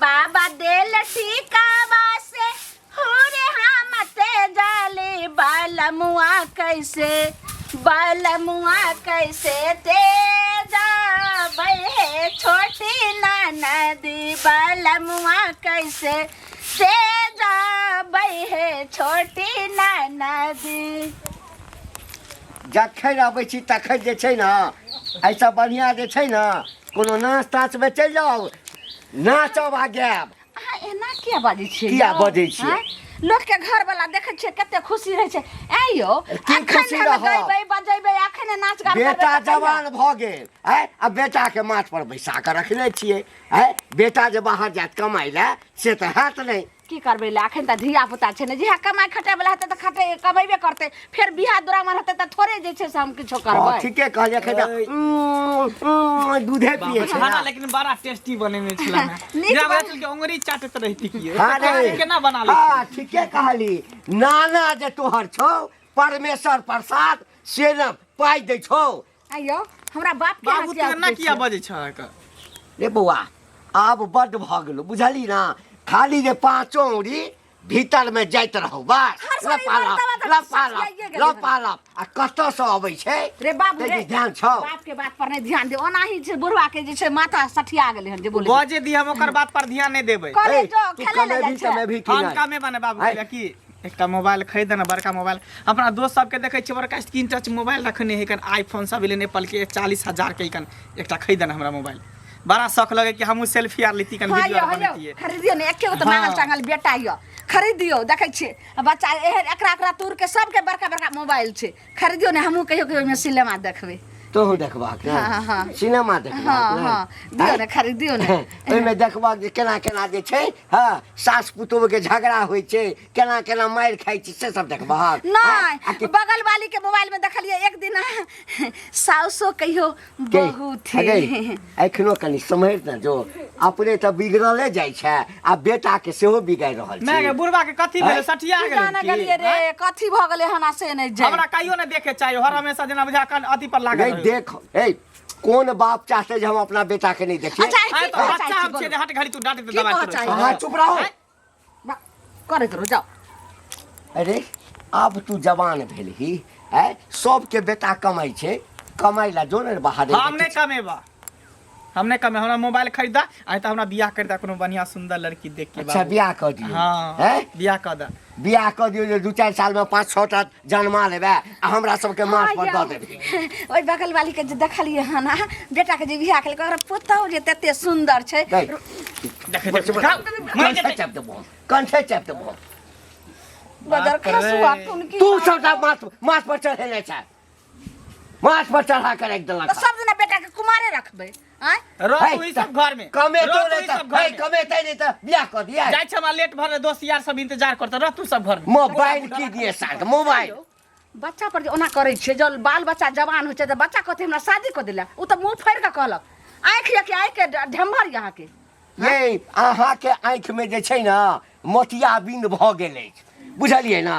बाबा देल टीकावा से हुरे हम ते जाली बालमुआ कैसे, बालमुआ कैसे ते जाबै हे छोटी ननदी, बालमुआ कैसे ते जाबै हे छोटी ननदी। जखन अबै छी तखन जे छै ने एहिसँ बढ़िआँ जे छै ने कोनो नाच ताचमे चलि जाउ, नाचब आ गायब। अहाँ एना किया बाजै छियै? किया यौ? बजै छियै? आँय? लोकके घर वाला देखै छियै कते खुशी रहै छै। ऐं यौ, की अखन खुशी हम रहब? गैबै बजैबै, अखन नाच गान करबै बेटा तऽ कहिया? जवान भऽ गेल आँय, आ बेटाके माथ पर बैसा कऽ रखने छियै आँय, बेटा जे बाहर जायत कमाइ लए से तऽ हैत नहि। की करबै ले, अखन तऽ धिया पुता छै ने, जहिया कमाइ खटै वाला हेतै तऽ खटै कमेबे करतै, फेर बियाह दुरागमन हेतै तऽ थोड़े जे छै से हम किछो करबै। हँ, ठीके कहलियै, एखन तऽ दूधे पियै छै खाना ना। लेकिन बड़ा टेस्टी बनेने छला ने। नीक जेना बन- छल कि अंगुरी चाटैत रहिती की। हाँ रे। केना बना लै हाँ, ठीके कहली। नाना जे तोहर छौ परमेश्वर प्रसाद से ने पाइ दै छौ। आइयो हमरा बाप के बाबू हाथ तू एना किया बजै छह एकर? रे बौआ, आब बड्ड भऽ गेलौ, बुझली ना? खाली जे पाँचो औरी भीतर में जाइत रहौ बस। हर साल ई लपा लप, मरतबा तऽ लपा लप, सठियाइए गेलै हन। लपा लप। आ कतऽसँ अबै छै? रे बाबू ताहि रे, दिस ध्यान छौ? बाप के बात पर नहि ध्यान दे, ओनाही छै बुढ़वा के जे छै माथा सठिया गेलै हन जे बोले। बजे दी, हम ओकर बात पर ध्यान नहि देबै। करे ए, जो, तू खेले लए जाइ कमेबही छै। तमेबही की हम नहि? कमे बने बाबू आँय? के की एकटा मोबाइल खरीद ने, बड़का मोबाइल। अपना दोस्त सबके देखै छियै बड़का स्क्रीन टच मोबाइल रखने है, कन आईफोन सब एलै नेपाल के 40,000 के, कन एकटा खरीद ने हमरा मोबाइल। बड़ा शौक लगे कि हमहूँ सेल्फी आर लेती, कन हाँ वीडियो यौ, आर हाँ यौ, बनैतियै। खरीदियौ ने, एके गो तऽ हाँ। मांगल चांगल बेटा यऽ, खरीदियौ। देखै छियै बच्चा एहन एकरा एकरा तूर के सबके बड़का बड़का मोबाइल छै, खरीदियौ ने, हमहूँ कहियो कहियो ओहिमे सिनेमा देखबै। तोहू देखबाक ने? हाँ, हाँ। सिनेमा देखबाक हाँ, ने? हाँ, दियौ ने, खरीदियौ ने। ओहिमे देखबाक जे केना केना जे छै, हाँ, सास पुतोह के झगड़ा होइ छै, केना केना मारि खाइ छै, से सब देखबाक? नहि, आ कि- बगल वाली के मोबाइल में देखलियै एक दिन साउसो कहियो के? बहू थी। अगे, एखनो कनि सम्हरि ने जो, अपने तऽ बिगड़ले जाइ छै आ बेटा के सेहो बिगाड़ि रहल मैं छै। बुढ़वा के कथी भेलै? आँय? सठिया की गेलै जाने की? गेलियै रे, आँय? कथी भऽ गेलै हन से नहि जानि। हमरा कहियो नहि देखे चाहिए, हर हमेशा जेना बुझा कन अथी पर लागल नहीं रहै। देख, ए कोन बाप चाहते जे हम अपना बेटा के नहीं देखिए? अच्छा, आँय, की तो कहऽ बच्चा चाहै हम छी छियै जे बोलू? हट घड़ी तू डांट दे की दबाइ कहऽ तोड़ै चाहै छौ। अहाँ चुप रहो। आँय? करैत रहू जाउ। अरे आब तू जवान भेलही, आँय, सबके बेटा कमाइ छै, कमाइ ला जो ने बाहर। हम नहि कमेबा, हम नहि कमे, हमरा मोबाइल खरीदा आ तऽ हमरा बियाह कर दा कोनो बढ़िया सुंदर लड़की देख के। अच्छा, बाबू। बियाह कऽ दियौ? हाँ। हैं? बियाह कऽ दा। बियाह कऽ दियौ जे 2-4 साल में 5-6 टा जन्मा लेबै आ हमरा सबके माथ पर दऽ देबै। ओहि बगल वाली के जे देखलियै हन आ, बेटा के जे बियाह केलकै, ओकरा पुतहु जे तते सुंदर छै। नहीं। देखै देखै, मरि कंठे जेतै। चापि देबो, कंठे चापि देबो। बदर बाप रे। खसुआ टुनकी। तू सबटा माथ माथ पर चढ़ेने छै, माथ पर चढ़ा के राखि देलक। तऽ सब दिना बेटा के कुमारे रखबै आँय? रह है, तू ई सब घर में, कमेतो रह तू नहि ई तऽ सब घर है, में। कमेतै नहि तऽ बियाह कऽ दिया। जाइ छै, हमरा लेट भऽ रहल, दोस्त यार सब इंतजार करतै, रह तू सब घर में। मोबाइल की दिए साथ मोबाइल। बच्चा पर जे ओना करै छियै, जब बाल बच्चा जवान होइ छै तऽ बच्चा कहतै हमरा शादी कऽ देला, ओ तऽ मुँह फाड़ि कऽ कहलक आँखि यऽ कि आँखिके ढेम्भर यऽ अहाँके? ये अहाँके आँखिमे जे छै ने मोतियाबिंद भऽ गेल अछि, बुझलियै ने?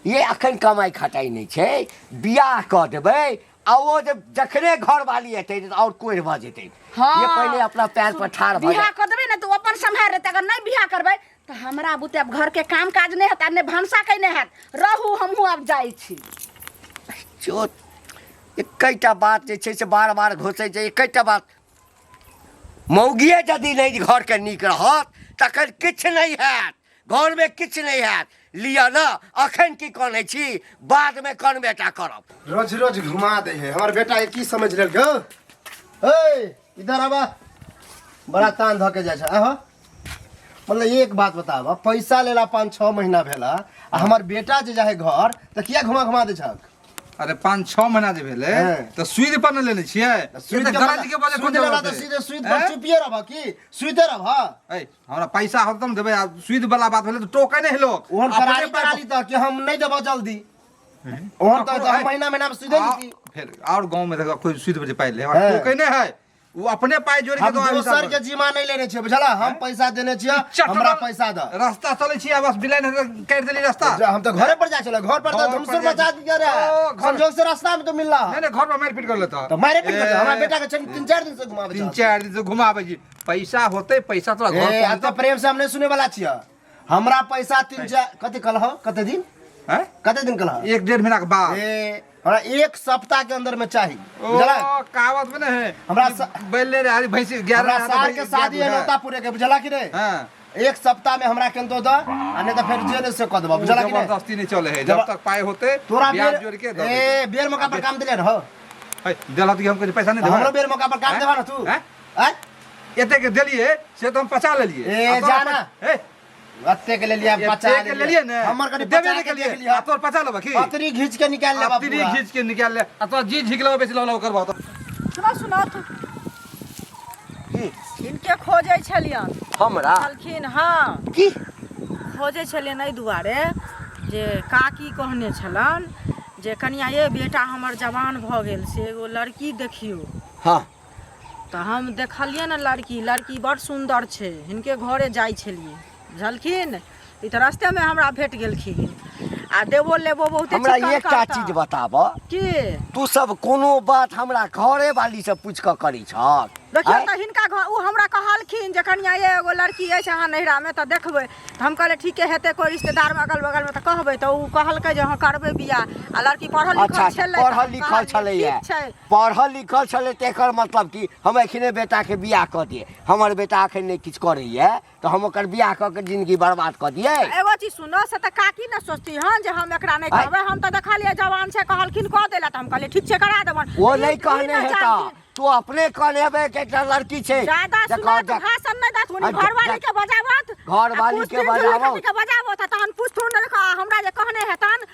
ये अखन कमाइ खटाइ नहि छै, बियाह कऽ देबै आ ओ जे जखने घरवाली एतै तऽ आओर कोढ़ि भऽ जेतै। हाँ। ये पहिले अपना पैर पर ठाढ़ भऽ बियाह जाए। कऽ देबै ने तऽ ओ अपन सम्हारि लेतै, अगर नहि बियाह करबै तऽ हमरा बुते आब घरके काम काज नहि हेतै आ नहि भनसा के नहि हैत। रहू, हमहूँ आब जाइ छी। चोत, एकैटा बात जे छै से बार बार घुसै छै, एकैटा बात। मौगिए यदि नहि घरके नीक रहत तखन किछु नहि हैत, घरमे किछु नहि हैत। लिअ ने, अखन की कनै छी, बादमे कनबेटा करब। रोज रोज घुमा दे है हमर बेटा के, की समझ लेलकै? हे इधर आबा, बड़ा तान धऽ के जाइ छै। आहो, मतलब एक बात बताब, पैसा लेला 5-6 महीना भेला आ हमर बेटा जे जाहे घर तऽ किया घुमा घुमा दै छक? अरे 5-6 महीना जे भेलै तऽ सुइद पर ने लेने छियै। सुइद तऽ के गरज के बजे सुइद कोन लेला जरूरत तऽ है? सीधे सुइद पर हैं? चुपिए रहब की सुइते रहब? ऐ हमरा पैसा होत तब देबै, आ सुइद वाला बात भेलै तऽ टोकै नहि लोक। ओहन अपने करारी पाइ करारी तऽ कि हम नहि देबऽ जल्दी, ओहन तऽ ककरो हम है। महीना महीना मे सुइदे आ, लेती। फेर और गाँव में देखो कोई सुइद पर जे पाइ ले, हमरा हैं। टोकै नहि है। ओ अपने पाइ जोड़ि के हम तो आबि दोसर के जिम्मा नहीं लेने छियै बुझला हम पैसा देने छियै हमरा पैसा द रास्ता चलै छी आ बस बिलाइन काटि देली रास्ता हम तो घरे पर जाइ छलै घर पर घर तो पर धुमसुर जाइ मचा दिया रहे ओ, घर- संजोग से रास्ता में तो मिलला नहीं नहीं घर पर मारि पीट कर लेता तो मारे पीट कर ए, हमरा बेटा के तीन चार दिन से घुमाबै तीन छै चारि दिन से घुमाबै छी पैसा होते पैसा तोरा घर ए पहुँचतौ। एते प्रेम से हम नहीं सुने वाला छियै हमरा पैसा तीन चार कते कहलहो कते दिन हैं? कते दिन कहलहो एक डेढ़ महीना के बाद ए हमरा एक सप्ताह के अंदर में चाही ओ बुझला कहावत में नहीं है हमरा कि बैल ले रहे भैंसी ग्यारह हमरा सार के शादी है नौता पूरे के बुझला कि नहीं हाँ एक सप्ताह में हमरा केंतो द आ नहीं तो फिर जे नहीं से कह देबो बुझला कि नहीं जबरदस्ती नहीं चले है जब जब- तक पाए होते तोरा ब्याज बेर जोड़ के दे ए बेर मौका पर काम दिले रहो है देला तो हमको पैसा नहीं हमरो देबा बेर मौका पर काम हैं? देबा ना तू हैं? हैं? एते के देलिए से तो हम पचा लेलिए ए, आ तोरा जाना। ए अत्ते के लेलिए एते पचा के लेलिए ने हमर कनी देबे पचा नहीं के के लिए देख आ लिया तोर पचा लेबा की पतरी घींच के निकाल लेबा पतरी पूरा। घींच के निकाल ले आ तोरा जी झिक लेबा बेसी लव लव करबा तो सुना सुना तू हिनके खोजै छलियन हमरा कहलखिन हँ की खोजै छलियन एहि दुआरे जे काकी कहने छलन जे कनिया ये बेटा हमर जवान भऽ गेल से एगो लड़की देखियौ हाँ तऽ हम देखलियै ने लड़की लड़की बड़ सुन्दर छै हिनके घरे जाइ छलियै बुझलखिन ई तऽ रस्तेमे हमरा भेट गेलखिन आ देबो लेबो बहुते हमरा चिकन एकटा करता। चीज बताब की तू सब कोनो बात हमरा घरे वाली से पूछ कऽ करै छह देखियौ आँय? तऽ हिनका घर ओ हमरा कहलखिन जे कनिया ये एगो लड़की अछि अहाँ नैहरामे तऽ देखबै तऽ हम कहलियै ठीके हेतै कोइ रिश्तेदारमे अगल बगलमे तऽ कहबै तऽ ओ कहलकै जे हँ करबै बियाह आ लड़की पढ़ल लिखल अच्छा छलै तऽ पढ़ल हम लिखल कहलियै, छलैया ठीक छै पढ़ल लिखल छलै तेकर मतलब कि हम एखने बेटाके बियाह कऽ दियै हमर बेटा एखन नहि किछु करैया तऽ हम ओकर बियाह कऽ के जिंदगी बर्बाद कऽ दियै एगो चीज सुनो से तऽ काकी ने सोचती हन जे हम एकरा नहि आँय? कहबै हम तऽ देखलियै जवान छै कहलखिन कऽ देला तऽ हम कहलियै ठीक छै करा देबन ओ ई- नहि ई कहने ने हेता जानथिन। तू अपने कहने हेबै कि एकटा लड़की छै ज्यादा जे सुनो कह तऽ जा- भाषण नहि देथुन आ, घरवाली जा- के बजाबत घरवाली के बजाबत। के बजाबत तहन पूछथुन ने देखो हमरा जे कहने हेतन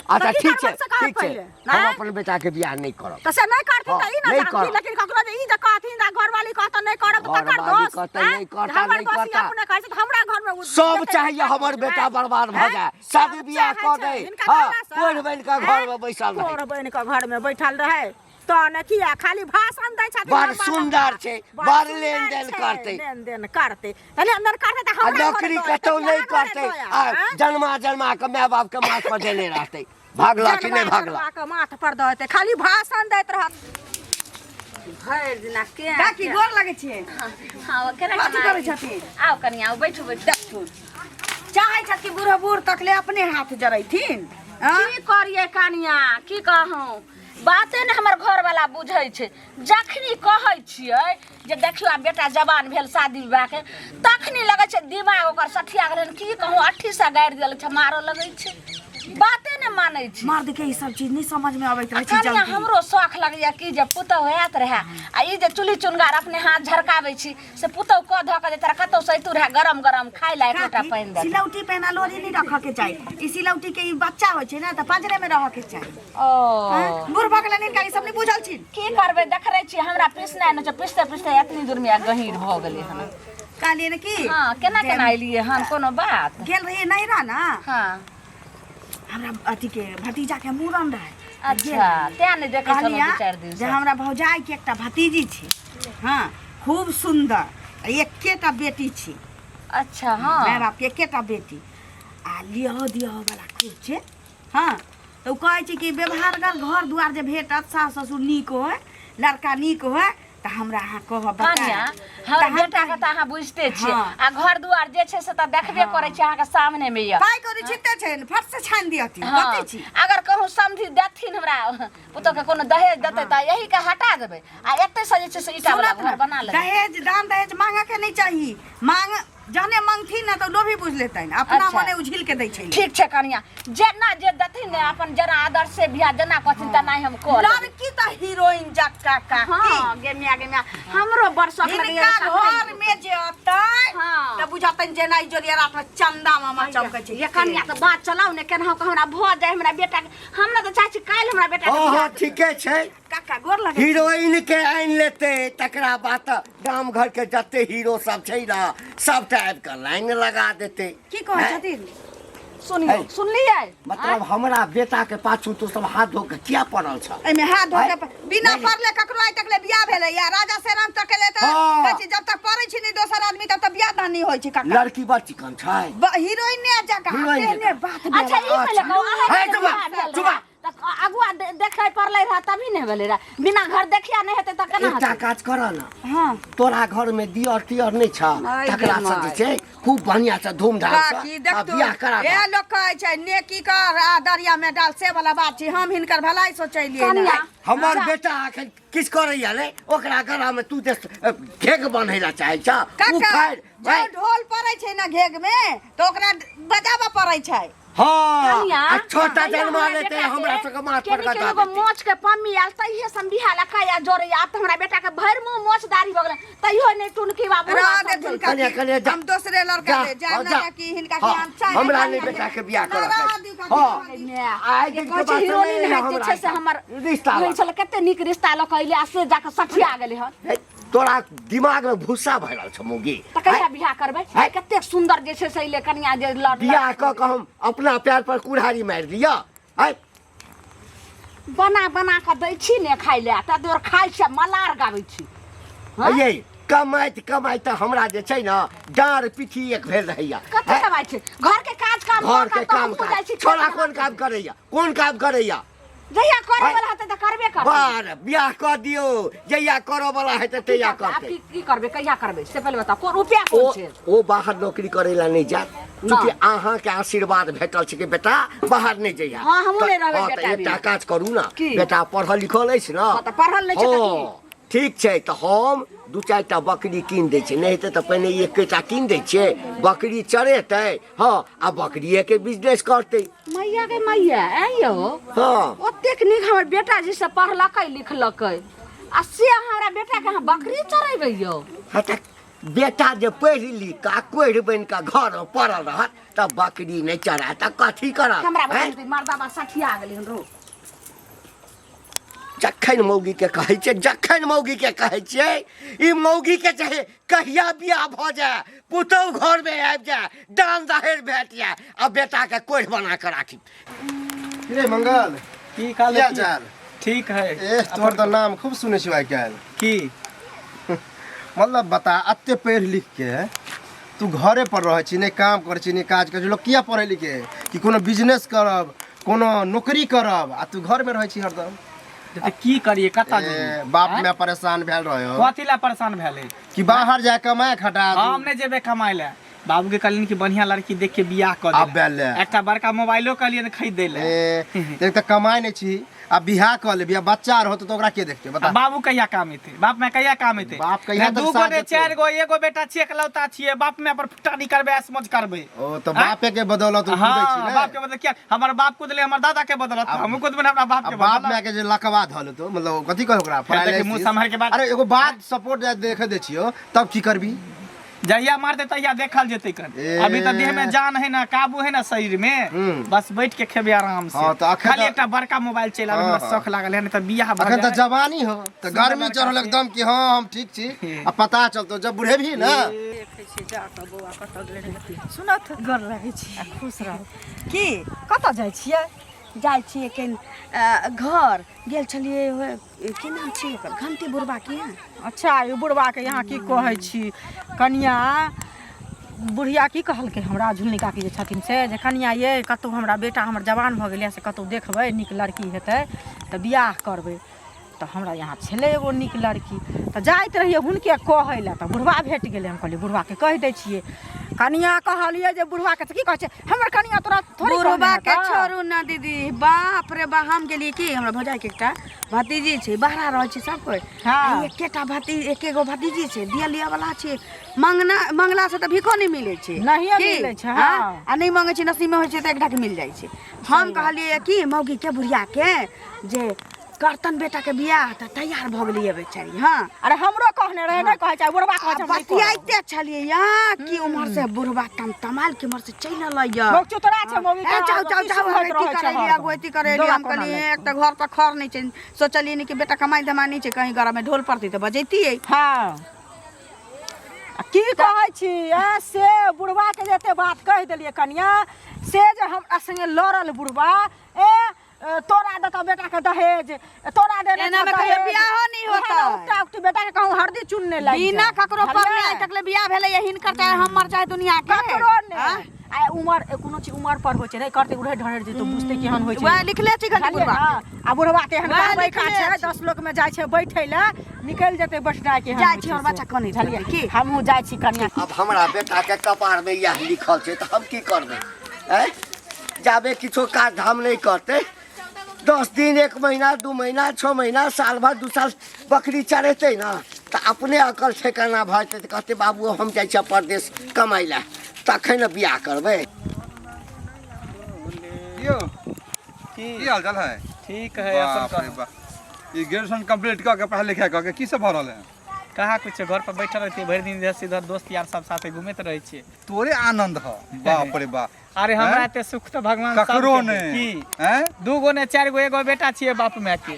अच्छा तऽ की ठीक छै करबनि से कहब ठीक छै पहिले, हम नहि? अपन बेटाके बियाह नहि करब तऽ से नहि करथिन हँ, तऽ ई ने नहि जानथिन करब। लेकिन ककरो जे ई जे कहथिन आ घरवाली कहतन नहि करब तऽ तकर घरवाली दोष कहतै, आँय? नहि करता, हमर नहि दोष ई करता। अपने कहै छै तऽ हमरा घरमे ओ सब जेतै चाहिए तऽ हमर बेटा आँय? बर्बाद भऽ आँय? जाए सब शादी बियाह चाहै कऽ छै, दे हिनका हँ कहलासँ। कोढ़ बनि कऽ आँय? घरमे बैसल रहै कोढ़ बनि कऽ घरमे बैठल रहै तऽ ने किया खाली भाषण दै छथिन बड़ लम्बा सुन्दर लम्बा। छै, बड़ बड़ सुन्दर लेनदेन छै, करतै। लेनदेन करतै तऽ लेनदेन करतै तऽ आ हमरा घरे नौकरी दऽ एतै, कतौ कि नहि अहाँ घरे करतै दऽ आयब, आ आँय? जन्मा जन्मा कऽ माय बाप के माथ पर देने रहतै भागला कि नहि जन्मा भागला जन्मा कऽ माथ पर दऽ एतै खाली भाषण दैत रहत भरि दिना के काकी गोर लगै छियै हाँ केना कथी करै छथिन आउ कनि आउ बैठू बैठू देखथुन चाहै छथि कि बूढ़ बूढ़ तकले अपने हाथ जरैथिन आँ? की करिए कनिया की कहूँ बाते ने हमर घरवाला बुझै छै जखनी कहै छियै जे देखियौ आब बेटा जवान भेल शादी विवाहके तखनी लगै छै दिमाग ओकर सठिया गेलै हन की कहूँ अट्ठी से गारि देल छै मारऽ लगै छै बाते ने मानै छै मर्द के ई सब चीज नहीं समझ में अबैत रहै छै कनिया जल्दी हमरो शौख लगैया कि जे पुतहु आयत रहए आ ई जे चूल्ही चुनगार अपने हाथ झरकाबै छी से पुतहु कऽ धऽ कऽ जे तोरा कतहु से अयतु रहए गरम गरम खाय लए एक लोटा काकी, पानि दे सिलौटी पहिना लोरी नहीं रखऽ के चाही ई सिलौटी के ई बच्चा होइ छै ने तऽ पंजरे में रहऽ के चाही ओ हँ? बूढ़ भऽ गेलनि हिनका ई सब नहीं बुझल छिन की करबै देखै छियै हमरा पिसनाइ नहि छै पिसते पिसते एतनी दूरमे आ गहीर भऽ गेलै हन कहलियै ने की हँ केना केना एलियै हन कोनो बात गेल रहियै नैहरा ने हँ हमरा अथी के भतीजा के मूड़न रहै अच्छा तें नहि देखै छलहुँ कहलियै दू चारि दिन जे हमरा भौजाई के एकटा भतीजी छै हँ खूब सुन्दर आ एकेटा बेटी छै अच्छा हँ माय बाप के एकेटा बेटी आ लिअ दिअ वाला खूब छै हँ तऽ ओ कहै छै कि व्यवहारगर घर दुआर जे भेटत सास ससुर नीक होय लड़का नीक होय तऽ हमरा अहाँ कहब कनिया बतायब हमर तऽ हम बेटा के तऽ अहाँ बुझिते छियै हँ। आ घर दुआर जे छै से तऽ देखबे करै छियै अहाँके सामने मे यऽ पाइ कौड़ी छिते छै ने, फट से छानि दिअथिन हँ कथी छी अगर कहूँ समधि देथिन हमरा पुतोह के कोनो दहेज देतै तऽ यही के हटा देबै आ एते से जे छै से ईटा वाला सुनत घर ने बना लेबै दहेज दान दहेज मांगऽ के नहि चाही मांग जहने मांगथिन ने तऽ लोभी बुझि लेतनि अपना अच्छा। मने उझिल के दै छै ठीक छै कनिया जेना जे देथिन ने अपन जेना आदर्श से बियाह जेना कहथिन तेना हम कऽ लेबै। लड़की तऽ हीरोइन जकाँ काकी हँ गे मिया गे मिया हमरो बड़ शौक लगैया हिनका घर में जे अतै हाँ। तऽ बुझतनि जेना ई जोरिया रात में चंदा मामा चमकै छै ये कनिया तऽ बात चलाउ ने केनाहु कऽ हमरा भऽ जाय हमरा बेटा के हमरा तऽ चाहै छी काल्हि हमरा बेटा के हँ बियाह हँ ठीके छै काका गोर लगै छी। हीरोइन के आनि लेतै तकरा बाद तऽ गाम घर के जते हीरो सब छै ने सबटा आबि कऽ लाइन लगा देतै की कहै हैं? छथिन सुनियौ है। सुनलियै मतलब हमरा बेटा के पाछू तू सब हाथ धो के किया पड़ल छ एहिमे हाथ धो है? के बिना नहीं। पढ़ले ककरो आइ तक ले बियाह भेलै या राजा से राम तक ले तऽ हाँ। कहै छै जब तक पढ़ै छै नहि दोसर आदमी तब तक बियाह दान नहि होइ छै काका लड़की बड़ चिकन छै हीरोइन ने जकाँ हीरोइन तेहने जकाँ। बात अच्छा ई पहिले कहू अहाँ है, के चुपा, बियाह भेल चुपा। रहए, तऽ अगुआ देखै पड़लै रहए तभी ने भेलै रहए बिना घर देखिया नहि हेतै तऽ केना एकटा हेतै काज कर न हँ तोरा घर में दियर तियर नहीं छ आइ तकरा गे से जे माय। छै खूब बढ़िया से धूमधाम काकी से आ देख तू बियाह करा ए दे। लोक कहै छै नेकी कर आ दरिया में डाल से वाला बात छै हम हिनकर भलाई सोचैलियै ने कनिया हमर बेटा अखन किछ करैया ने ओकरा गला में तू जे घेघ बान्है ला चाहै छ उ काका खैर जो ढोल पड़ै छै ने घेघ में तऽ ओकरा बजाबऽ पड़ै छै हाँ कनिया आ छोटा कहिया जन्मा हमरा लेते बेटा के हमरा सबके माथ पर केनी गदा केनी एगो देतै। मोच के पम्मी आयल तहिये से हम बियाह लखा या जोड़े आब तऽ हमरा बेटा के भरि मुँह मोच दाढ़ी भऽ गेलै तैयो नहि टुनकी बाबू रह देथुन कनिया, काकी कनिया, जा। हम दोसरे लड़का जा, ले हाँ, जायब जा। ना कि हिनका के हाँ, हम चाहे हमरा नहि बेटा के बियाह ना करऽ रह के दियौ छै। काकी, हाँ। रह दियौ। आइ दिन के कहै छै बाद हीरोइन नहि है जे हमरा छै से हमर रिश्ता होइ छलै कते नीक रिश्ता लऽ कऽ अयलै आ से जाकऽ सठिया गेलै हन हे, तोरा दिमाग में भूसा भरल छौ मौगी तऽ कहिया बियाह करबै है। कतेक सुंदर जे छै से अयलै कनिया जे लड़ बियाह कऽ कऽ हम अपना पैर पर कुल्हाड़ी मारि दिअ आइ बना बना कऽ दै छी ने खाय लए तऽ दुआरे खाइ छी आ मलार गाबै छी हँ? ये कमाइत कमाइत हमरा जे छै ने डाँड़ पिठी एक भेल रहैया कते कमाइ छै घर के काज काम घर कऽ कऽ के तऽ काम हमहूँ जाइ काज छी छोड़ा खेत कोन काम करैया कोन काम करैया जहिया करे आइ- वाला हेतै तऽ करबे करतै बार बियाह कऽ दियौ जहिया करऽ वाला हेतै की तहिया करतै? आब करतै की की करबै कहिया करबै से पहिले बताउ कोन रुपया ओ कोन छै ओ बाहर नौकरी करै ला नहि जायत चूँकि अहाँके आशीर्वाद भेटल छै कि बेटा बाहर नहि जइहा हाँ, हमहूँ नहि रहबै हाँ, तऽ बेटा एकटा बिना। काज करू ने की? बेटा पढ़ल लिखल अछि ने हाँ, तऽ पढ़ल नहि छै तऽ की? हाँ, ठीक छै तऽ हम दू चारिटा बकरी कीन दै छियै नहि हेतै तऽ पहिने एकेटा कीन दै छियै बकरी चरेतै हँ आ बकरिएके बिजनेस करतै मैया गे मैया ऐ यौ हँ ओतेक नीक हमर बेटा जी से पढ़लकै लिखलकै आ से हमरा बेटा के अहाँ बकरी चरेबै यौ हँ तऽ बेटा जे पढ़ि लिख कऽ आ कोढ़ि बनि कऽ घरमे पड़ल रहत तऽ बकरी नहि चरायत तऽ कथी करत हमरा हैं? बता मर्दाबा सठिया गेलै हन रो जखन मौगीके कहै छियै जखन मौगीके कहै छियै ई मौगीके चाहे कहिया बियाह भऽ जाय पुतहु घरमे आबि जाय दान दहेज भेट जाय आ बेटाके कोढ़ि बना कऽ राखी रे मंगल की कहल की हाल चाल? ठीक है ए तोहर तऽ नाम खूब सुनै छियौ आइ काल्हि की मतलब बता एते पढ़ि लिख के तू घरे पर रहै छी नहि काम करै छी नहि काज करै छी लोक किया पढ़ै लिखे कि कोनो बिजनेस करब कोनो नौकरी करब आ तू घरमे रहै छी हरदम तऽ की करिए कतऽ ए, जेबै बाप माय परेशान भेल रहे हो कथी लए परेशान भेलै कि बाहर जा कमाए खटा दू। हम नहि जेबै कमाइ लए बाबूके कहलियनि कि बढ़िआँ लड़की देख के बियाह कऽ आब देला भेलै। एकटा बड़का मोबाइलो कहलियनि खरीद दै लए ए एक तऽ कमाइ नहि छी आ बियाह कऽ लेबही आ बच्चा आर होतौ तऽ ओकरा के देखतै आ बता बाबू कहिया काम एतै बाप माय कहिया काम एतै बाप कहिया ने तक दू गो साथ ने देतै? चारि गो एगो बेटा छियै एकलौता छियै बाप माय पर फुटा नहीं करबै ऐश मौज करबै ओ तऽ बापे के बदौलत ओ हाँ कुदै छी ने बाप के बदौलत किया हमर बाप कुदले हमर दादा के बदौलत हमहूँ कुदबै ने अपना बाप आ के बाप बदौलत माय के जे लकवा धऽ लेतौ मतलब कथी कहै ओकरा फेर देखी मुँह सम्हारि के बात- अरे एगो बात सपोर्ट देखे दै छियौ तब की करबी जहिया मारते तहिया देखल जेतै कन ए। अभी तऽ देह में जान है ना काबू है ना शरीर में हम्म। बस बैठ के खेबे आराम से हाँ, तऽ अखन खाली तऽ- एकटा बड़का मोबाइल चलि आबै हाँ, हमरा हाँ। शौख लागल है नहीं तऽ बियाह भऽ अखन तऽ जाए। जवानी हो तऽ सुन्दर गर्मी लड़का चढ़ल छै। एकदम कि हाँ हम ठीक छी आ पता चलतौ जब बुढ़ेबही ना देखै छियै जा कऽ बौआ कतऽ गेलै सुनत गोर लगै छी आ खुश रहू की कतऽ जाइ छियै जाइ छियै कनि घर गेल छलियै की नाम छै ओकर घंटी बुढ़बा के यहाँ अच्छा ई बुढ़बाके यहाँ की कहै छी कनिया बुढ़िया की कहलकै हमरा झुलनी काकी जे छथिन से जे कनिया ये कतहु हमरा बेटा हमर जवान भऽ गेलै से कतहु देखबै नीक लड़की हेतै तऽ बियाह करबै तऽ हमरा यहाँ छलै एगो नीक लड़की तऽ जाइत रहियै हुनके कहै लए तऽ बुढ़बा भेट गेलै हम कहलियै बुढ़बाके कहि दै छियै कनिया कहलियै जे बुढ़बाके से की कहै छै हमर कनिया तोरा थोड़ी कहने बुढ़बा के हेतौ। छोड़ू ना दीदी बाप रे बा हम गेलियै की हमरा भौजाई के एकटा भतीजी छै बाहरा रहै छै सब कोइ हाँ। आ एकेटा भती एके गो भतीजी छै दिया लिया वाला छै मंगना मंगला से तऽ भीखो नहि मिलै छै नहिये की? मिलै छै, हाँ? हाँ। आ नहि मंगै छै नसीब में होइ छै तऽ एक ढक मिल जाइ छै हम कहलियै की मौगी के बुढ़िया के जे करतन बेटा के बियाह तऽ तैयार भऽ गेलियै बेचारी हँ अरे हमरो कहने रहे नहि कहै छै बुढ़बा कहै छै हम नहि करब। बतियाइते छलियै या कि उम्हर से बुढ़बा तमतमाल के उम्हर से चलि एलै या लोक चुतरा छै मौगी ए के जाउ जाउ की जाउ सुनैत अथी रहै छै करै लिअ हरदम। गोइती करै लिअ दौड़ा हम कोना कहलियै लागि एक तऽ घर पर खर नहि छै सोचलियै ने कि बेटा कमाइ धमाइ नहि छै कहीं घर में ढोल पड़तै तऽ बजैतियै हँ आ की कहै छी ए से बुढ़वा के जे एते बात कहि देलियै कनिया से जे हमरा संगे लड़ल बुढ़बा ए तोरा देतौ बेटा के दहेज तोरा देने एना छौ में कहियो दहेज। बियाहो नहि उएह होतै। ने उकटा उकटी बेटा के कहूँ हरदी चुनने लागि बिना जाए। ककरो पढ़ने बुझलियै? आइ तकले बियाह भेलै या हिनकर चाहे हमर चाहे दुनिया के ककरो ने आँय? आ उमर कोनो चीज उमर पर होइ छै नहि करतै उड़ै ढहर जेतै बुझतै केहन होइ छै वएह लिखले छै घंटी बुझलियै बुढ़बा ने? आ बुढ़वा के एहन वएह कहबै का लिखले छै छै। 10 लोक में जाइ छै बैठै लए निकलि जेतै बैठनाइ केहन जाइ होइ छी, छै हमर से। बच्चा कनैत बुझलियै? रहतै, की? हमहूँ जाइ छी कनिया आब हमरा बेटाके कपारमे इएह लिखल छै तऽ हम की करबै आँय जाबे किछो काज धाम नहि करतै 10 दिन 1 महीना 2 महीना 6 महीना साल भर 2 साल बकरी चरेतै ने तऽ अपने अकल ठेकाना भऽ जेतै तऽ कहतै बाबू हम जाइ छियै परदेश कमाइ लए तखन ने बियाह करबै। यौ की की हाल चाल है? ठीक है अपन बाप रे कहू। बाप, ई ग्रेजुएशन कंप्लीट कऽ के पढ़ाई लिखाई कऽ के की सब भऽ रहल है? कहाँ कुछ, घर पर बैठल रहै छियै भरि दिन, इधर से इधर दोस्त यार सब साथे घूमैत रहै छियै। तोरे आनंद ह, बाप रे बाप। अरे हमरा हैं? एते सुख तऽ भगवान ककरो सबके दे। नहि की हैं? दू गो ने चारि गो एगो बेटा छियै बाप माय के।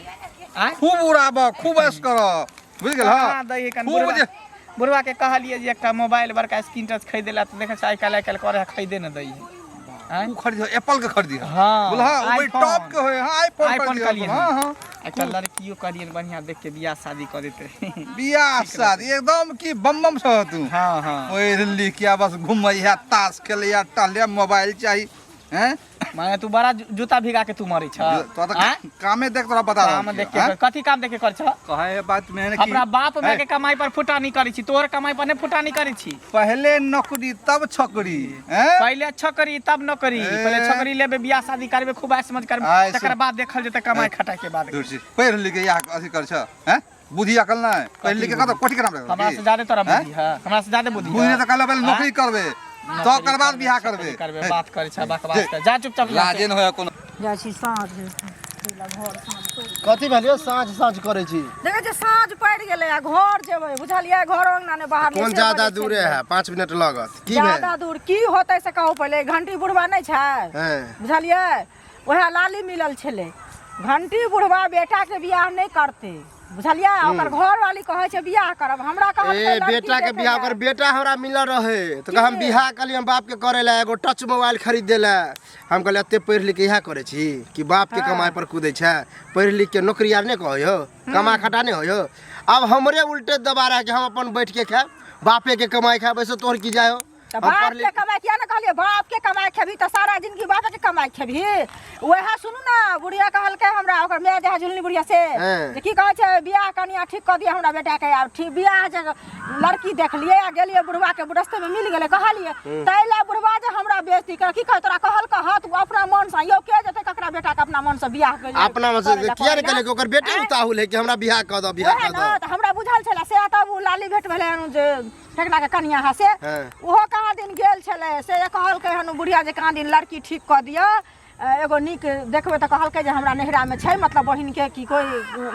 आँय? खूब उड़ाब, खूब ऐश कर, बुझि गेल? कहाँ दै है कन खूब बुढ़वा जे बुढ़वा के कहलियै जे एकटा मोबाइल बड़का स्क्रीन टच खरीदे ला तऽ देखै छै आइ काल्हि आइ काल्हि करे है, खरीदे न दै है। आँय? उ खरीद, एप्पल के खरीदी। हाँ, बोला हाँ, उ बड़ी आईफोन। टॉप के होय। हाँ, आईफोन आईफोन खरीदी। कहलियै। हाँ हाँ। एकटा लड़कियो कहलियै बढ़िया देख के बियाह शादी कऽ देतै। बियाह शादी एकदम की बम बम छह तू। हाँ हाँ। पढ़ लिख के बस घुमैया, ताश खेलैया, टहलैया, मोबाइल चाही हैं। माने तू बड़ा जूता भिगा के तू मरै छ। तो तऽ आँय? कामे देख तोरा बता काम रहल देख छियौ, के आँय? कथी काम देख के कर छ? कहे है बात में कि हमरा बाप माय हैं? के कमाई पर फुटानी करै छी, तोहर कमाई पर नहि फुटानी करै छी। पहले नौकरी तब छोकरी हैं? पहिले छकरी तब नौकरी। ए। पहिले छकरी लेबे, बियाह शादी करबे, खूब ऐश मौज करबे, आइ तकर बाद देखल जेतै कमाई खटाई के बाद। दूर से पढ़ लिख के यहाँ अथी कर छ हैं, बुद्धि अकल नहीं, पढ़ लिख के कत कोठी के नाम रखल हमरा की? से ज्यादा तोरा हैं? बुद्धि है, हमरा से ज्यादा बुद्धि बुद्धि है। तऽ कहले पहले नौकरी करबे नौकरी तकर बाद करबे, बियाह छकरी करबे। करबे हे, बात करै छ बकवास जे। कर, जा चुपचाप यहाँ से। लाजे न होय कोनो। जाइ छी साँझ घर कथी भेल यौ साँझ साँझ करै छी? देखै छियै साँझ पड़ि गेलै आ घर जेबै बुझलियै, घर अङ्गना नहि बाहर कोन ज्यादा दूरे है, 5 मिनट लगत। की भेल? ज्यादा दूर की होतै से कहू पहिले। घंटी बुढ़वा नहि छै हैं। बुझलियै, उएह लाली मिलल छलै। घंटी बुढ़वा बेटाके बियाह नहि करतै बुझलियै, ओकर घरवाली कहै छै बियाह करब। हमरा कहलकै ए लड़की बेटा के देखै बियाह लए। ओकर बेटा हमरा मिलल रहे तऽ कह हम बियाह कहलियै हम बाप के करे ला एगो टच मोबाइल खरीद देला। हम कहलियै एते पढ़ि लिख के इएह करै छी कि बाप के कमाई पर कूदै छै? पढ़ि लिख के नौकरी आर नहि कहै हो, कमा खटा नहि होइ हो। आब हमरे उल्टे दबा रहा कि हम अपन बैठ के खायब, बापे के कमाई खायब, ऐसे तोहर की जाय हो? तऽ हम बाप पढ़ के लिख कमाई किया ने कहलियै? बाप के कमाई खेबही तऽ सारा जिंदगी बाप के कमाई खेबही। वएह सुनू ने, बुढ़िया कहलकै हमरा, ओकर माय जे है झुलनी बुढ़िया से हैं। जे की कहै छै बियाह कनिया ठीक कऽ दिअ हमरा बेटा के। आब ठीक बियाह जे लड़की देखलियै आ गेलियै बुढ़वा के रस्ते में मिल गेलै, कहलियै ताहि लए बुढ़वा जे हमरा बेइज्जती कर की कहै तोरा कहल कह तू अपना मन से यौ के जेतै ककरा बेटा के अपना मन से बियाह के अपना मन से करै लए किया नहि कहै कहलियै कि ओकर बेटे आँय? उताहुल है कि हमरा बियाह कऽ दऽ, बियाह वएह कऽ ने दऽ। तऽ हमरा बुझल छलै से तब ओ लाली भेट भेलै हन जे ठेकना के कनिया है से हाँ। ओहो कहाँ दिन गेल छलै से कहलकै हन बुढ़िया जे कहाँ दिन लड़की ठीक कऽ दिअ एगो नीक देखबै। तऽ कहलकै जे हमरा नैहरामे छै मतलब बहिनके की कोइ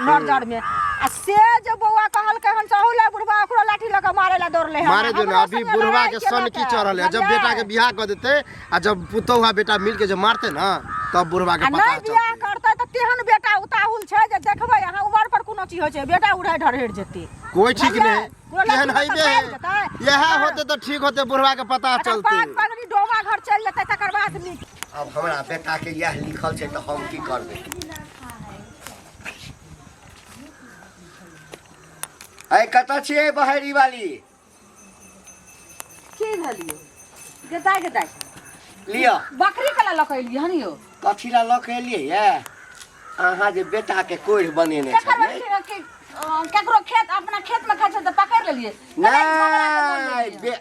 नजरमे। आ से जे बौआ कहलकै हन से अहू लए बुढ़बा ओकरो लाठी लऽ कऽ मारै लए दौड़लै हन। मारे दो ना, हमरो अभी संगे बुढ़वा लड़ाइ के केलक सन की चढ़ल है। जब बुझलियै? बेटा के बियाह कऽ देते आ जब पुतोह आ बेटा मिल के जब मारते ना तब बुढ़वा के आ पता नहि बियाह चलते। करतै तऽ तेहन बेटा उताहुल छै जे देखबै अहाँ उमर पर कोनो चीज होइ छै बेटा उड़ै ढरहरि जेतै। कोई ठीक बुझलियै? नहीं, कोनो केहन लड़की हैबे तऽ है भागि जेतै। इएह होते तऽ ठीक होते, बुढ़वा के पता अगर चलते। पाग पगड़ी डोमा घर चलि जेतै तकर बाद नीक। आब हमरा बेटाके इएह लिखल छै तऽ हम की करबै? अइ कतऽ छियै बहेरी वाली? की भेलियो गेदाय गेदाय? लिअ। बकरी केला लऽ कऽ एलियै हन यौ? कथी लए लऽ कऽ एलियै ये? अहाँ जे बेटाके कोढ़ि बनेने केकर छलियै। बकरी के केकरो खेत अपना खेत में खाइ छल तऽ पकड़ि लेलियै। नहि,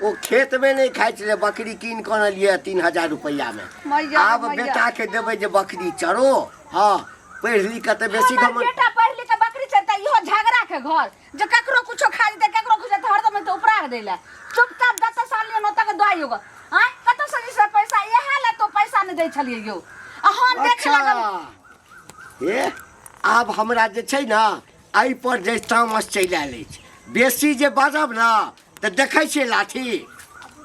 ओ खेतमे नहि खाइ छलै, बकरी कीन कऽ अनलियै 3000 रुपैआमे। मैया आब मैया। बेटाके देबै जे बकरी चरो। हाँ, पढ़ि लिख कऽ तऽ बेसी हमर घमंड। बेटा पढ़ि लिख के बकरी चरतै, इहो झगड़ा के घर जे ककरो कुछो खा जेतै ककरो कुछो जेतै हरदम तऽ उपरा दै लए चुपचाप जतऽ से अनलियै ओतऽ के दऽ आइयो। आँय कतऽ से जे पैसा इएह लए तो पैसा नहि दै छलियै यौ आ हम देखे लागल। अच्छा, हे आब हमरा जे छै ने एहि पर जे तामस चलि आयल अछि, बेसी जे बाजब ने तऽ देखै छियै लाठी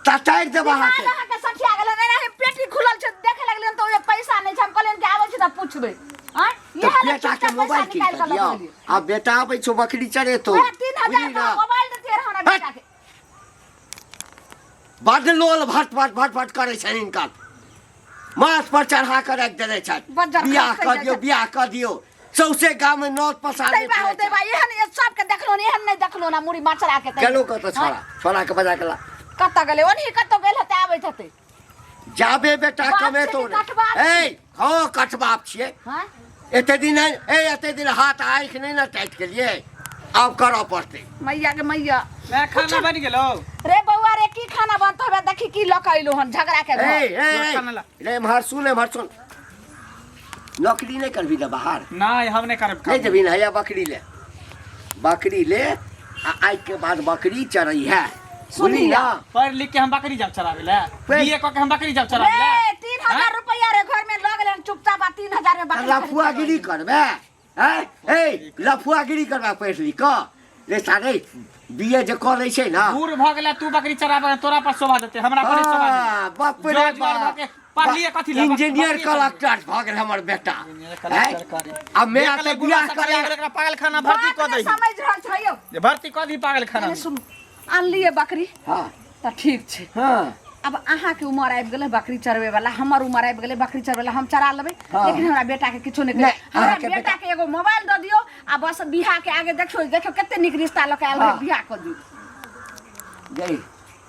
ततारि देब अहाँके। दिमाग अहाँके सठिया गेल हन, एनाही पेटी खुलल छै देखे लगलियै तऽ ओहिमे पैसा नहि छै। हम कहलियनि कि आबै छै तऽ पुछबै। आँय तऽ इएह लए बेटाके चुपचाप पैसा मोबाइल कीन निकालि कऽ कऽ लऽ दिअ। गेलियै। आ बेटा आबै छौ बकरी चरेतौ। उएह 3000 बुझली के ने? मोबाइल देतियै रहए हमरा हट। बेटाके। बड लोल भट भट भट भट करै छनि हिनकर। माथ पर चढ़ा कऽ राखि देने छथि। बज्जर बियाह खसै कऽ जाइ दियौ, छै। बियाह कऽ दियौ, सौंसे गाम में नौत पसारने दैबा हो फिरै दैबा, एहन सबके देखलो ने, एहन नहि देखलो ना मुड़ी मचरा के। छै। गेलो कतऽ छोड़ा? छोड़ा के बजा के ला। कतऽ गेलै? ओनही कतौ गेल हेतै, आबैत हेतै। जाबे बेटा बाप कमेतो छै कि नहि। कटबाप ए हँ, कटबाप छियै। हाँ? एते दिन ए एते दिन हाथ आँखि नहि ने टाइट केलियै, आब करऽ पड़तै। मैया के मैया। मैं खाना बनि गेलो। रे बौआ रे, की खाना बनतो? बे देखी की लऽ के अइलो हन झगड़ा के घर। ए ए खाना ला। ए, रे एम्हर सुन, एम्हर सुन, नौकरी नहि करबही ने बाहर? नहीं, हम नहीं करब। नहि देबही ने? हैया बकरी ले, बकरी ले, आ आइ के बाद बकरी चरै है, सुनली ना? पढ़ लिख के हम बकरी जाब चरावे ला? बीए क के हम बकरी जाब चरावे ला? रे 3000 रुपया रे घर में लऽ गेलै हन चुपचाप, आ 3000 में बकरी खरीद के लफुआगिरी लऽ गेलै। करबे हैं? ए लफुआगिरी करबे पढ़ लिख कऽ? रे सारे बीए जे कऽ लै छै ना, बूढ़ भऽ गेला तू बकरी चराबे, तोरा पर शोभा देते, हमरा पर नहीं शोभा देते। हाँ, बाप रे जौ जुआर बाप। भऽ के पढ़लियै कथी लए? इंजीनियर बकरी चराबै। कलेक्टर भऽ गेल हमर बेटा। इंजीनियर कलेक्टर करे। आ मैं देख तऽ ले, बियाह बुढ़वा करे सब एकरा पागल खाना भर्ती बात कऽ नहि दही। समझ रहल छै यौ। जे भर्ती कऽ दी पागल खाना एने सुनू, आनलियै बकरी हाँ तऽ ठीक छै। हाँ। अब अहाँके उमर आबि गेलै बकरी चरबै वाला, हमर उमर आबि गेलै बकरी चरबै वाला, हम चरा लेबै। हाँ। लेकिन हमरा बेटा के किछो नहि नहि, कहियौ। हमरा अहाँके बेटा बेटा- के एगो मोबाइल दऽ दियौ आ बस बियाह के आगे देखियौ, देखियौ कते नीक रिश्ता लऽ के आयल रहै। हाँ। बियाह कऽ दियौ। गई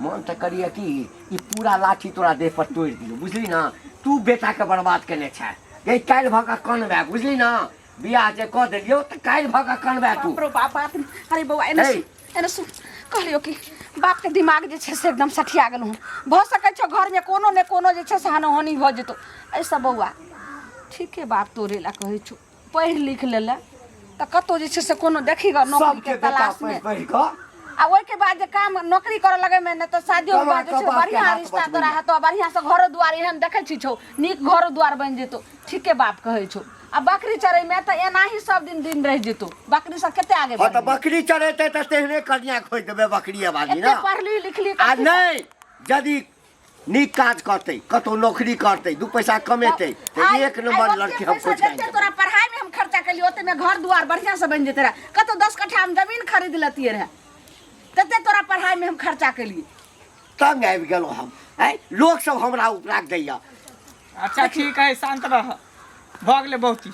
मन तऽ करिए कि ई पूरा लाठी तोरा देह पर तोड़ि दियौ, बुझली ना? तू बेटाके बर्बाद केने छै गई। काल्हि भऽ कऽ कनबै, बुझली ना? बियाह जे कऽ देलियौ तऽ काल्हि भऽ कऽ कनबै तू। बाप रो बाप, बाप रे। अरे बौआ, एने हे। सुन, एने सुन, कहलियौ कि बापके दिमाग जे छै से एकदम सठिया गेलहुँ हँ। भऽ सकै छौ घरमे कोनो ने कोनो जे छै से हनोहनी भऽ जेतौ एहिसँ। बौआ, ठीके बाप तोरे लए कहै छौ, पढ़ि लिख लेले तऽ कतहु जे छै से कोनो देखी गऽ नौकरीके सबके बेटा तलाशमे पढ़ि पढ़ि कऽ आ ओहिके बाद जे काम नौकरी करऽ लगैमे ने तऽ शादियो कमा विवाह जे कऽ छै बापके बढ़िआँ हाथ रिश्ता तोरा बचबैया। हेतौ, बढ़िआँ से घरो दुआर एहन देखै छी छौ, नीक घरो दुआर बनि जेतौ। ठीके बाप कहै छौ। आ बकरी चरैमे तऽ एनाही सब दिन दिन रहि जेतौ, बकरी सब कते आगे हँ तऽ बढ़लै। बकरी चरेतै तऽ तेहने कनिया खोजि देबै बकरिए वाली। एते ना पढ़ली लिखली आ कथी? नहि, यदि नीक काज करतै, कतहु नौकरी करतै, दू पैसा कमेतै तऽ एक नंबर आइ ओते लड़की हम पैसा खोजि कऽ जते आनि तोरा पढ़ाई में हम खर्चा केलियै, ओते में घर दुआर बढ़िया से बनि जेते रहे, कतौ 10 कट्ठा हम जमीन खरीद लेतियै रहे, तते तोरा पढ़ाई में हम खर्चा केलियै। तंग आबि गेलहुँ हम आँय, लोक सब हमरा उपराग दैया। अच्छा ठीक है, शांत रह, भऽ गेलै बहुत ही।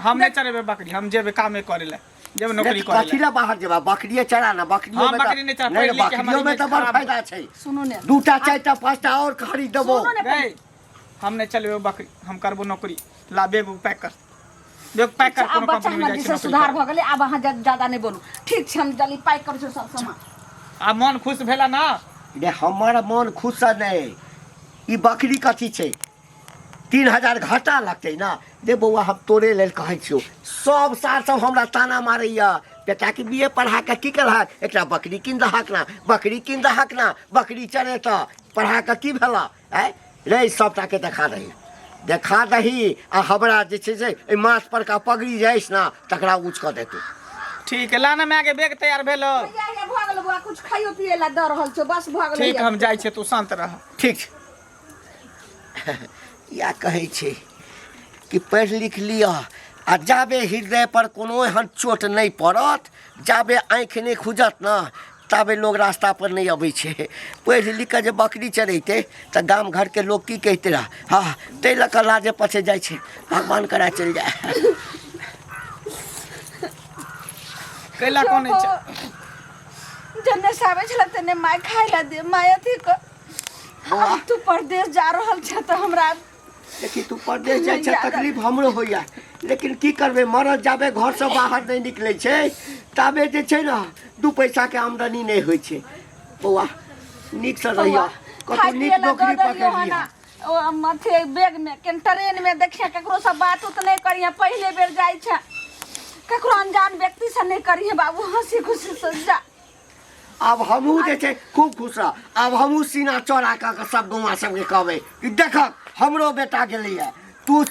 हम नहि चरेबै बकरी, हम जेबै कामे करे लए, जेबै नौकरी करे कथी लए। लए बाहर जेबा? बकरिए चरा ना, बकरियो हाँ, में तऽ बकरी नहि चरा, नहि पढ़ि लिख के हमर बकरियो में तऽ इमेज बड़ खराब। फायदा छै। सुनू ने। दूटा चारिटा पाँचटा और खरीद देबो। सुनू ने। गई, हम नहि चलेबै बकरी, हम करबो नौकरी। ला बैग उग पैक कर, बैग पैक कर। आब कोनो बच्चा कंपनी में हमर जाइ छी दिशा नौकरी सुधार करे। भऽ गेलै, आब अहाँ ज्यादा नहि बोलू, ठीक छै? हम जल्दी पैक करै छी सब सामान। आब मन खुश भेला ना? रे हमर मन खुश नहि, ई बकरी कथी छै, 3000 घाटा लगतै ना। रे बौआ, हम तोरे लेल कहै छियौ, सब सार सब हमरा ताना मारैया, बेटाके बी ए पढ़ा कऽ की केलहक, एकटा बकरी कीन दहक ना, बकरी कीन दहक ना, बकरी चरे तऽ पढ़ा कऽ की भेलऽ? आँय रे, सबटाके देखा दही, देखा दही, आ हमरा जे छै से एहि माथ परका पगड़ी जे अछि ने तकरा ऊँच कऽ देतै। ठीक है, लाना माय के बैग तैयार भेलो? भैया, हैया भऽ गेल बौआ, कुछ खाइयो पिए ला दऽ रहल छौ, बस भऽ गेल। ठीक। हैया। हम जाइ छियै, तू शांत रह। ठीक छै। इएह कहै छै कि पढ़ि लिख लिअ, आ जाबे हृदय पर कोनो एहन चोट नहि पड़त, जाबे आँखि नहि खुजत ने, ताबे लोग रास्ता पर नहि अबै छै। पढ़ि लिख कऽ जे बकरी चरेतै तऽ गाम घरके लोग की कहिते रह? हँ, ताहि लऽ कऽ लाजे पछे जाइ छै। भगवान करा चलि जाय। कैला कोन छै? जन्ने से आबै छलै तन्ने माय खाय ला दे, माय अथी कर। आब तू परदेश जा रहल छै तऽ हमरा देखी, तू परदेश जाइ छै, तकलीफ हमरो होइया, लेकिन की करबै? मरद जाबे घरसँ बाहर नहि निकलै छै ताबे जे छै ने दू पैसाके आमदनी नहि होइ छै। बौआ, नीकसँ रहिया, कतहु खाय नीक पिए ला नौकरी दऽ देलियौ पकड़ि हन लिहऽ। ओ अथी बैग में, केन ट्रेन में देखिए ककरो से बात उत नहीं करिए, पहले बेर जाइ छै, ककरो अनजान व्यक्ति से नहीं करिए बाबू, हंसी खुशी से जा। आब हमहूँ जे छै खूब खुश रह। आब हमहूँ सीना चौड़ा कऽ कऽ सब गौआ सबके कहबै कि देखक हमरो बेटा गेलैए। तू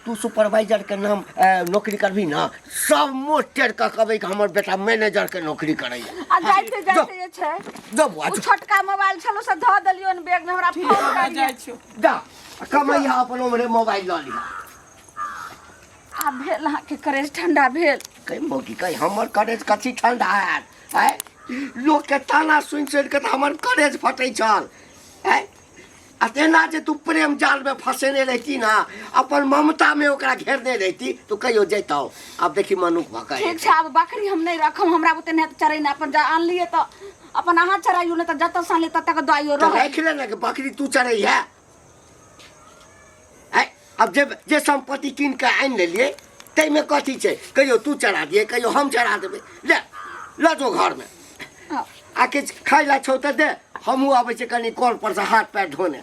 तू सुपरवाइजरके नाम नौकरी करबही ने, सब मुँह टेढ़ कऽ कहबै कि हमर बेटा मैनेजरके नौकरी करैए। आ जाइते जाइते जे छै जो बौआ ओ जो। छोटका मोबाइल छलो से धऽ देलियौ ने बैग में, हमरा फोन हम करिए। जाइ छियौ। जा कमैया, अपन ओमरे मोबाइल लऽ लिहऽ। आब भेल अहाँके करेज ठंडा भेल? कहि मौगी कहि, हमर करेज कथी ठंडा हैत? आँय, लोकके ताना सुनि सुनि कऽ तऽ हमर करेज फटै छल। आँय, आ तेना जे तू प्रेम जाल में फंसेने रहती ना, अपन ममता में ओकरा घेरने रहती, तो कहियो जैतौ। आब देखी मनुख भऽ कऽ ठीक छै, आब बकरी हम नहि रखब, हमरा बुते नहि चरै ने, अपन जा आनलियै तऽ अपन अहाँ चराइयो, नहि तऽ जतऽ से आनलियै ततऽ दइयो। तऽ रहै राखि ले ने कि बकरी तू चरै है। आँय, आब जे जे सम्पत्ति कीन कऽ आनि लेलियै ताहिमे कथी छै? कहियो तू चढ़ा दिए, कहियो हम चढ़ा देबै। ले लऽ जो घरमे। आ किछु खाय लए छौ तऽ दे, हमहूँ अबै छी कनि कल पर से हाथ पैर धोने।